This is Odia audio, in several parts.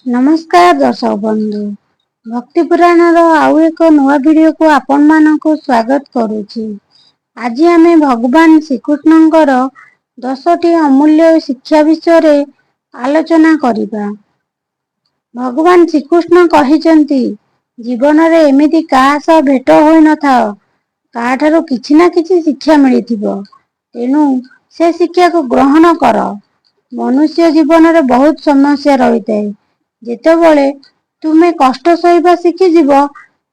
ନମସ୍କାର ଦର୍ଶକ ବନ୍ଧୁ, ଭକ୍ତି ପୁରାଣର ଆଉ ଏକ ନୂଆ ଭିଡ଼ିଓକୁ ଆପଣମାନଙ୍କୁ ସ୍ୱାଗତ କରୁଛି। ଆଜି ଆମେ ଭଗବାନ ଶ୍ରୀକୃଷ୍ଣଙ୍କର 10ଟି ଅମୂଲ୍ୟ ଶିକ୍ଷା ବିଷୟରେ ଆଲୋଚନା କରିବା। ଭଗବାନ ଶ୍ରୀକୃଷ୍ଣ କହିଛନ୍ତି, ଜୀବନରେ ଏମିତି କାହା ସହ ଭେଟ ହୋଇନଥାଅ, କାହାଠାରୁ କିଛି ନା କିଛି ଶିକ୍ଷା ମିଳିଥିବ। ତେଣୁ ସେ ଶିକ୍ଷାକୁ ଗ୍ରହଣ କର। ମନୁଷ୍ୟ ଜୀବନରେ ବହୁତ ସମସ୍ୟା ରହିଥାଏ। ଯେତେବେଳେ ତୁମେ କଷ୍ଟ ସହିବା ଶିଖିଯିବ,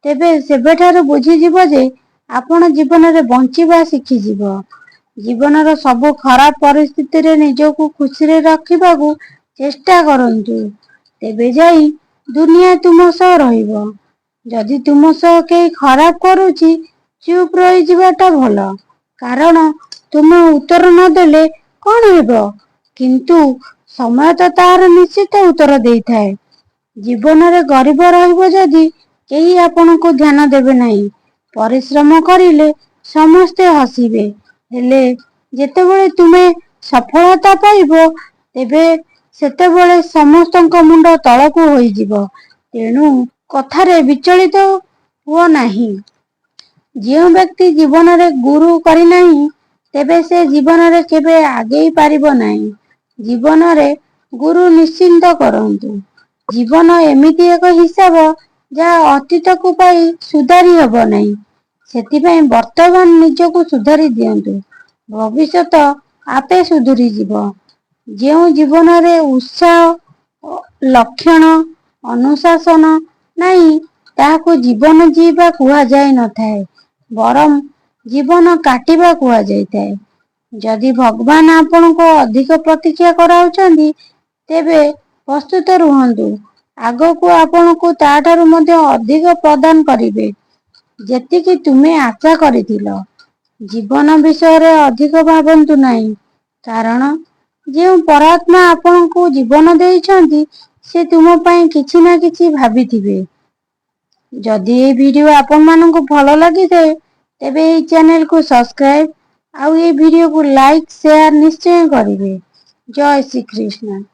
ତେବେ ସେବେଠାରୁ ବୁଝିଯିବ ଯେ ଆପଣ ଜୀବନରେ ବଞ୍ଚିବା ଶିଖିଯିବ। ଜୀବନର ସବୁ ଖରାପ ପରିସ୍ଥିତିରେ ନିଜକୁ ଖୁସିରେ ରଖିବାକୁ ଚେଷ୍ଟା କରନ୍ତୁ, ତେବେ ଯାଇ ଦୁନିଆ ତୁମ ସହ ରହିବ। ଯଦି ତୁମ ସହ କେହି ଖରାପ କରୁଛି, ଚୁପ ରହିଯିବାଟା ଭଲ। କାରଣ ତୁମେ ଉତ୍ତର ନ ଦେଲେ କଣ ହେବ, କିନ୍ତୁ ସମୟ ତ ତାହାର ନିଶ୍ଚିତ ଉତ୍ତର ଦେଇଥାଏ। ଜୀବନରେ ଗରିବ ରହିବ ଯଦି, କେହି ଆପଣଙ୍କୁ ଧ୍ୟାନ ଦେବେ ନାହିଁ। ପରିଶ୍ରମ କରିଲେ ସମସ୍ତେ ହସିବେ, ହେଲେ ଯେତେବେଳେ ତୁମେ ସଫଳତା ପାଇବ, ତେବେ ସେତେବେଳେ ସମସ୍ତଙ୍କ ମୁଣ୍ଡ ତଳକୁ ହୋଇଯିବ। ତେଣୁ କଥାରେ ବିଚଳିତ ହୁଅ ନାହିଁ। ଯେଉଁ ବ୍ୟକ୍ତି ଜୀବନରେ ଗୁରୁ କରିନାହିଁ, ତେବେ ସେ ଜୀବନରେ କେବେ ଆଗେଇ ପାରିବ ନାହିଁ। ଜୀବନରେ ଗୁରୁ ନିଶ୍ଚିତ କରନ୍ତୁ। ଜୀବନ ଏମିତି ଏକ ହିସାବ, ଯାହା ଅତୀତକୁ ପାଇ ସୁଧାରି ହେବ ନାହିଁ। ସେଥିପାଇଁ ବର୍ତ୍ତମାନ ନିଜକୁ ସୁଧାରି ଦିଅନ୍ତୁ, ଭବିଷ୍ୟତ ଆପେ ସୁଧୁରିଯିବ। ଯେଉଁ ଜୀବନରେ ଉତ୍ସାହ, ଲକ୍ଷଣ, ଅନୁଶାସନ ନାହିଁ, ତାହାକୁ ଜୀବନ ଜୀଇବା କୁହାଯାଇ ନଥାଏ, ବରଂ ଜୀବନ କାଟିବା କୁହାଯାଇଥାଏ। ଯଦି ଭଗବାନ ଆପଣଙ୍କୁ ଅଧିକ ପ୍ରତୀକ୍ଷା କରାଉଛନ୍ତି, ତେବେ ପ୍ରସ୍ତୁତ ରୁହନ୍ତୁ, ଆଗକୁ ଆପଣଙ୍କୁ ତାଠାରୁ ମଧ୍ୟ ଅଧିକ ପ୍ରଦାନ କରିବେ, ଯେତିକି ତୁମେ ଆଶା କରିଥିଲ। ଜୀବନ ବିଷୟରେ ଅଧିକ ଭାବନ୍ତୁ ନାହିଁ, କାରଣ ଯେଉଁ ପରମାତ୍ମା ଆପଣଙ୍କୁ ଜୀବନ ଦେଇଛନ୍ତି, ସେ ତୁମ ପାଇଁ କିଛି ନା କିଛି ଭାବିଥିବେ। ଯଦି ଏହି ଭିଡ଼ିଓ ଆପଣମାନଙ୍କୁ ଭଲ ଲାଗିଥାଏ, ତେବେ ଏହି ଚ୍ୟାନେଲକୁ ସବସ୍କ୍ରାଇବ ଆଉ ଏହି ଭିଡ଼ିଓକୁ ଲାଇକ୍, ସେୟାର ନିଶ୍ଚୟ କରିବେ। ଜୟ ଶ୍ରୀକୃଷ୍ଣ।